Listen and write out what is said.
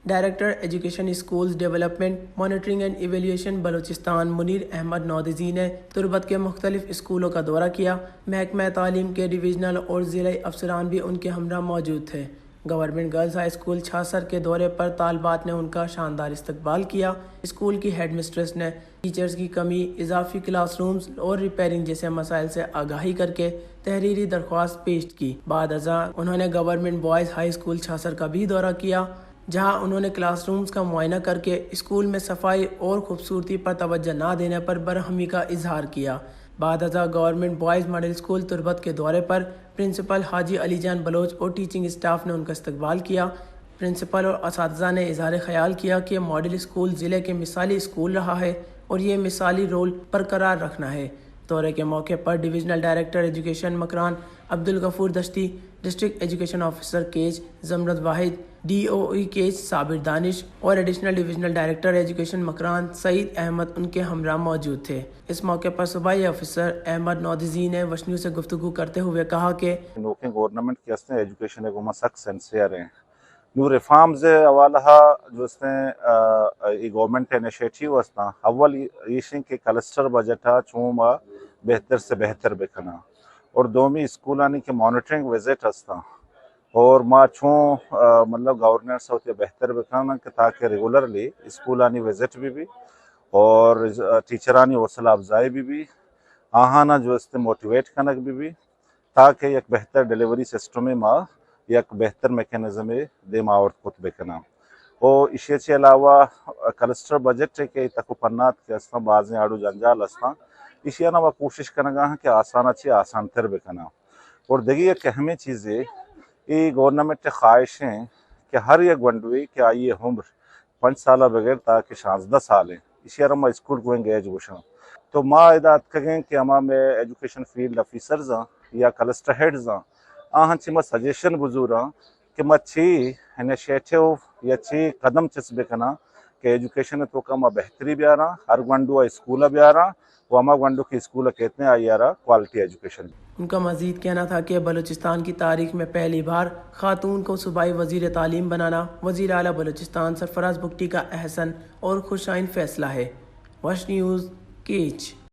Director education schools development, monitoring and evaluation Balochistan Munir Ahmad Nodezai نے تربت کے مختلف اسکولوں کا دورہ کیا۔ محکمہ تعلیم کے ڈویژنل اور ضلعی افسران بھی ان کے ہمراہ موجود تھے۔ گورنمنٹ گرلز ہائی اسکول چھاسر کے دورے پر طالبات نے ان کا شاندار استقبال کیا۔ اسکول کی ہیڈ مسٹریس نے ٹیچرز کی کمی، اضافی کلاس رومز اور ریپیئرنگ جیسے مسائل سے آگاہی کر کے تحریری درخواست پیش کی۔ بعد ازاں انہوں نے گورنمنٹ بوائز ہائی اسکول چھاسر کا بھی دورہ کیا، جہاں انہوں نے کلاس رومز کا معائنہ کر کے اسکول میں صفائی اور خوبصورتی پر توجہ نہ دینے پر برہمی کا اظہار کیا۔ بعد ازاں گورنمنٹ بوائز ماڈل اسکول تربت کے دورے پر پرنسپل حاجی علی جان بلوچ اور ٹیچنگ اسٹاف نے ان کا استقبال کیا۔ پرنسپل اور اساتذہ نے اظہار خیال کیا کہ ماڈل اسکول ضلع کے مثالی اسکول رہا ہے اور یہ مثالی رول برقرار رکھنا ہے۔ دورے کے موقع پر divisional director education Makran Abdul Ghafoor Dashti, district education officer Kech Zamurd Wahid, D O E Kech Sabir Danish اور additional divisional director education Makran Saeed Ahmad ان کے ہمراہ موجود تھے۔ اس موقع پر صوبائی آفیسر احمد نودزی نے وشنیو سے گفتگو کرتے ہوئے کہا کہ نوکیں گورنمنٹ کہ استیں ایجوکیشن ءِ گوما سک سنسیئر ایں۔ نوں ریفارمز ءِ حوالہ ءَ جو استیں، آ، اے گورنمنٹ ءِ انیشیٹیو استاں، اول ایش ایں کہ کلسٹر بجٹ ءَ چوں ما بہتر سے بہتر بکناں، اور دومی اسکولانی کہ مانیٹرنگ وزٹ استاں، اور ما چوں، آ، مطلب گورننس ءَ وتی بہتر بکناں کہ تاکہ ریگولرلی اسکولانی وزٹ بہ بی اور، آ، ٹیچرانی حوصلہ افزائی بہ بی، آہانا جو استیں موٹیویٹ کنگ بہ بی، تاکہ یک بہتر ڈیلیوری سسٹمے ما یک بہتر میکانزمے دیما آورت کت بکناں۔ و ایشی چہ علاوہ کلسٹر بجٹ کہ تک و پنات کہ استاں، بازیں آڑ و جنجال استاں، ایشی ءَ ما کوشش کنگا ہاں کہ آسان چہ آسان تر بکناں۔ اور دگہ یک اہمیں چیزے اے گورنمنٹ خواہش ایں کہ ہر یک گونڈوے کہ آئی عمر پنچ سال ءَ بگر تاکہ شانزدہ سال ایں، ایشی ءَ را ما اسکول گوئنگ ایج گوشاں۔ تو ما ادا اتکگیں کہ ہما مئے ایجوکیشن فیلڈ آفیسرز آں یا کلسٹر ہیڈز آں، آہاں چہ ما سجیشن بزوراں کہ ما چی انیشیٹیو یا چی قدم چست بکناں کہ ایجوکیشن ءِ توکا ما بہتری بیاراں، ہر گونڈو ءَ اسکول ءَ بیاراں، و ہما گونڈو کہ اسکول ءَ کیتنے آئی ءَ را کوالٹی ایجوکیشن۔ ان کا مزید کہنا تھا کہ بلوچستان کی تاریخ میں پہلی بار خاتون کو صوبائی وزیر تعلیم بنانا وزیر اعلیٰ بلوچستان سرفراز بگٹی کا احسن اور خوش آئند فیصلہ ہے۔ وش نیوز، کیچ۔